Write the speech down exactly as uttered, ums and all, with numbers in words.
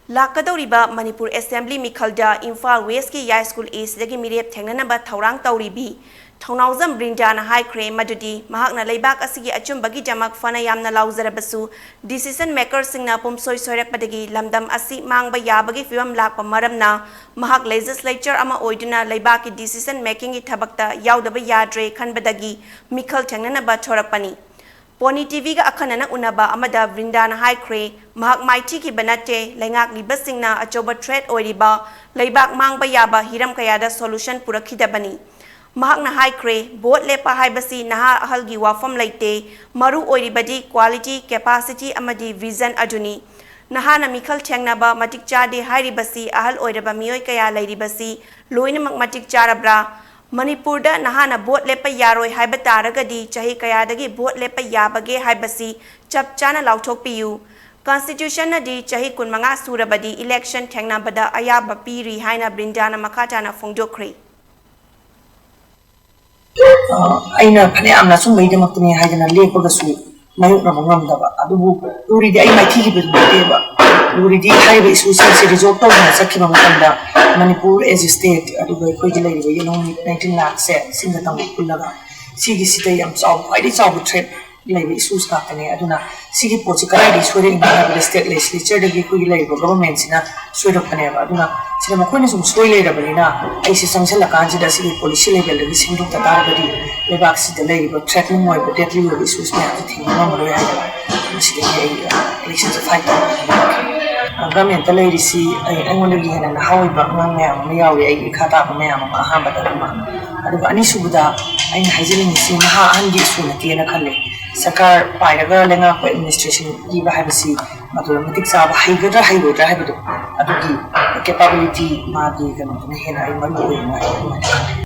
ꯂꯥꯛꯀꯗꯧꯔꯤꯕ ꯃꯅꯤꯄꯨꯔ ꯑꯦꯁꯦꯝꯕ꯭ꯂꯤ ꯃꯤꯈꯜꯗ ꯏꯝꯐꯥꯜ ꯋꯦꯁꯀꯤ ꯌꯥꯏꯁ꯭ꯀꯨꯜ ꯑꯦꯁꯤꯗꯒꯤ ꯃꯤꯔꯦꯞ ꯊꯦꯡꯅꯅꯕ ꯊꯧꯔꯥꯡ ꯇꯧꯔꯤꯕꯤ ꯊꯧꯅꯥꯎꯖꯝ ꯕ꯭ꯔꯤꯟꯗꯥꯅ ꯍꯥꯏꯈ꯭ꯔꯦ ꯃꯗꯨꯗꯤ ꯃꯍꯥꯛꯅ ꯂꯩꯕꯥꯛ ꯑꯁꯤꯒꯤ ꯑꯆꯨꯝꯕꯒꯤꯗꯃꯛ ꯐꯅ ꯌꯥꯝꯅ ꯂꯥꯎꯖꯔꯕꯁꯨ, ꯗꯤꯁꯤꯁꯟ ꯃꯦꯀꯔꯁꯤꯡꯅ ꯄꯨꯝꯁꯣꯏ ꯁꯣꯏꯔꯛꯄꯗꯒꯤ ꯂꯝꯗꯝ ꯑꯁꯤ ꯃꯥꯡꯕ ꯌꯥꯕꯒꯤ ꯐꯤꯕꯝ ꯂꯥꯛꯄ ꯃꯔꯝꯅ ꯃꯍꯥꯛ ꯂꯦꯖꯤꯁꯂꯦꯆꯔ ꯑꯃ ꯑꯣꯏꯗꯨꯅ ꯂꯩꯕꯥꯛꯀꯤ ꯗꯤꯁꯤꯁꯟ ꯃꯦꯀꯤꯡꯒꯤ ꯊꯕꯛꯇ ꯌꯥꯎꯗꯕ ꯌꯥꯗ꯭ꯔꯦ ꯈꯟꯕꯗꯒꯤ ꯃꯤꯈꯜ ꯊꯦꯡꯅꯅꯕ ꯊꯣꯔꯛꯄꯅꯤ꯫ ꯄꯣꯅꯤ ꯇꯤꯚꯤꯒ ꯑꯈꯟꯅꯅ ꯎꯅꯕ ꯑꯃꯗ ꯕ꯭ꯔꯤꯟꯗꯥꯅ ꯍꯥꯏꯈ꯭ꯔꯦ, ꯃꯍꯥꯛ ꯃꯥꯏꯊꯤꯈꯤꯕ ꯅꯠꯇꯦ, ꯂꯩꯉꯥꯛꯂꯤꯕꯁꯤꯡꯅ ꯑꯆꯧꯕ ꯊ꯭ꯔꯦꯠ ꯑꯣꯏꯔꯤꯕ ꯂꯩꯕꯥꯛ ꯃꯥꯡꯕ ꯌꯥꯕ ꯍꯤꯔꯝ ꯀꯌꯥꯗ ꯁꯣꯂꯨꯁꯟ ꯄꯨꯔꯛꯈꯤꯗꯕꯅꯤ꯫ ꯃꯍꯥꯛꯅ ꯍꯥꯏꯈ꯭ꯔꯦ, ꯚꯣꯠ ꯂꯦꯞꯄ ꯍꯥꯏꯕꯁꯤ ꯅꯍꯥ ꯑꯍꯜꯒꯤ ꯋꯥꯐꯝ ꯂꯩꯇꯦ, ꯃꯔꯨ ꯑꯣꯏꯔꯤꯕꯗꯤ ꯀ꯭ꯋꯥꯂꯤꯇꯤ, ꯀꯦꯄꯥꯁꯤꯇꯤ ꯑꯃꯗꯤ ꯚꯤꯖꯟ ꯑꯗꯨꯅꯤ꯫ ꯅꯍꯥꯅ ꯃꯤꯈꯜ ꯊꯦꯡꯅꯕ ꯃꯇꯤꯛ ꯆꯥꯗꯦ ꯍꯥꯏꯔꯤꯕꯁꯤ ꯑꯍꯜ ꯑꯣꯏꯔꯕ ꯃꯤꯑꯣꯏ ꯀꯌꯥ ꯂꯩꯔꯤꯕꯁꯤ ꯂꯣꯏꯅꯃꯛ ꯃꯇꯤꯛ ꯆꯥꯔꯕ꯭ꯔꯥ? ꯃꯅꯤꯄꯨꯔꯗ ꯅꯍꯥꯅ ꯚꯣꯠ ꯂꯦꯞꯄ ꯌꯥꯔꯣꯏ ꯍꯥꯏꯕ ꯇꯥꯔꯒꯗꯤ ꯆꯍꯤ ꯀꯌꯥꯗꯒꯤ ꯚꯣꯠ ꯂꯦꯞꯄ ꯌꯥꯕꯒꯦ ꯍꯥꯏꯕꯁꯤ ꯆꯞ ꯆꯥꯅ ꯂꯥꯎꯊꯣꯛꯄꯤꯌꯨ꯫ ꯀꯟꯁꯇꯤꯇ꯭ꯌꯨꯁꯟꯅꯗꯤ ꯆꯍꯤ ꯀꯨꯟꯃꯉꯥ ꯁꯨꯔꯕꯗꯤ ꯏꯂꯦꯛꯁꯟ ꯊꯦꯡꯅꯕꯗ ꯑꯌꯥꯕ ꯄꯤꯔꯤ ꯍꯥꯏꯅ ꯕ꯭ꯔꯤꯟꯗꯥꯅ ꯃꯈꯥ ꯇꯥꯅ ꯐꯣꯡꯗꯣꯛꯈ꯭ꯔꯦ꯫ ꯑ, ꯑꯩꯅ ꯐꯅꯌꯥꯝꯅ ꯑꯆꯨꯝꯕꯒꯤꯗꯃꯛꯇꯅꯦ ꯍꯥꯏꯗꯅ ꯂꯦꯞꯄꯒꯁꯨ ꯃꯥꯌꯣꯛꯅꯕ ꯉꯝꯗꯕ꯫ ꯑꯗꯨꯕꯨ ꯂꯨꯔꯤꯗꯤ ꯑꯩ ꯃꯥꯏꯊꯤꯈꯤꯕꯗꯨ ꯅꯠꯇꯦꯕ꯫ ꯂꯨꯔꯤꯗꯤ ꯍꯥꯏꯔꯤꯕ ꯏꯁꯨꯁꯤꯡꯁꯦ ꯔꯤꯖꯣꯜꯕ ꯇꯧꯗꯅ ꯆꯠꯈꯤꯕ ꯃꯇꯝꯗ ꯃꯅꯤꯄꯨꯔ as a state, ꯑꯗꯨꯒ ꯑꯩꯈꯣꯏꯒꯤ ꯂꯩꯔꯤꯕ ꯌꯦꯅꯧꯃꯤ ꯅꯥꯏꯟꯇꯤꯟ ꯂꯥꯛꯁꯦ ꯁꯤꯡꯒ ꯇꯝꯒ ꯄꯨꯜꯂꯒ ꯁꯤꯒꯤꯁꯤꯗ ꯌꯥꯝ ꯆꯥꯎꯕ, ꯈ꯭ꯋꯥꯏꯗꯒꯤ ꯆꯥꯎꯕ ꯊ꯭ꯔꯦꯠ ꯂꯩꯕ ꯏꯁꯨꯁ ꯉꯥꯛꯇꯅꯦ꯫ ꯑꯗꯨꯅ ꯁꯤꯒꯤ ꯄꯣꯠꯁꯤ ꯀꯗꯥꯏꯗꯒꯤ ꯁꯣꯏꯔꯛꯏꯅꯣ ꯍꯥꯏꯕꯗ ꯁ꯭ꯇꯦꯠ ꯂꯦꯖꯤꯁꯂꯦꯆꯔꯗꯒꯤ ꯑꯩꯈꯣꯏꯒꯤ ꯂꯩꯔꯤꯕ ꯒꯚꯔꯟꯃꯦꯟꯁꯤꯅ ꯁꯣꯏꯔꯛꯄꯅꯦꯕ꯫ ꯑꯗꯨꯅ ꯁꯤꯗ ꯃꯈꯣꯏꯅ ꯁꯨꯝ ꯁꯣꯏ ꯂꯩꯔꯕꯅꯤꯅ ꯑꯩꯁꯦ ꯆꯪꯁꯤꯜꯂꯀꯥꯟꯁꯤꯗ ꯁꯤꯒꯤ ꯄꯣꯂꯤꯁꯤ ꯂꯦꯚꯦꯜꯗꯒꯤ ꯁꯦꯝꯗꯣꯛꯇ ꯇꯥꯔꯒꯗꯤ ꯂꯩꯕꯥꯛꯁꯤꯗ ꯂꯩꯔꯤꯕ ꯊ꯭ꯔꯦꯠꯅꯤꯡ ꯑꯣꯏꯕ, ꯗꯦꯠꯂꯤ ꯑꯣꯏꯕ ꯏꯁꯨꯁ ꯃꯌꯥꯝꯁꯦ ꯊꯦꯡꯅ ꯉꯝꯃꯔꯣꯏ ꯍꯥꯏꯗꯅ ꯃꯁꯤꯗꯒꯤ ꯑꯩ ꯏꯂꯦꯛꯁꯟꯁꯦ ꯐꯥꯏꯠ ꯇꯧꯕꯅꯦ꯫ ꯒꯚꯔꯟꯃꯦꯟꯇ ꯂꯩꯔꯤꯁꯤ ꯑꯩ, ꯑꯩꯉꯣꯟꯗꯒꯤ ꯍꯦꯟꯅ ꯅꯍꯥ ꯑꯣꯏꯕ ꯑꯉꯥꯡ ꯃꯌꯥꯝ ꯑꯃ ꯌꯥꯎꯔꯤ, ꯑꯩꯒꯤ ꯏꯈꯥ ꯇꯥꯕ ꯃꯌꯥꯝ ꯑꯃ꯫ ꯑꯍꯥꯟꯕꯗ ꯑꯃ, ꯑꯗꯨꯒ ꯑꯅꯤꯁꯨꯕꯗ ꯑꯩꯅ ꯍꯥꯏꯖꯅꯤꯡꯉꯤꯁꯤ ꯅꯍꯥ ꯑꯍꯟꯒꯤ ꯏꯁꯨ ꯅꯠꯇꯦꯅ ꯈꯜꯂꯦ꯫ ꯁꯔꯀꯥꯔ ꯄꯥꯏꯔꯒ ꯂꯩꯉꯥꯛꯄ ꯑꯦꯗꯃꯤꯅꯤꯁꯇ꯭ꯔꯦꯁꯟ ꯄꯤꯕ ꯍꯥꯏꯕꯁꯤ ꯃꯗꯨꯗ ꯃꯇꯤꯛ ꯆꯥꯕ ꯍꯩꯒꯗ꯭ꯔꯥ ꯍꯩꯔꯣꯏꯗ꯭ꯔꯥ ꯍꯥꯏꯕꯗꯣ, ꯑꯗꯨꯒꯤ ꯀꯦꯄꯥꯕꯤꯂꯤꯇꯤ, ꯃꯥꯒꯤ ꯀꯩꯅꯣꯗꯨꯅ ꯍꯦꯟꯅ ꯑꯩ ꯃꯔꯨ ꯑꯣꯏꯅ ꯑꯩ ꯑꯗꯨꯃꯥꯏꯅ ꯈꯜꯂꯦ꯫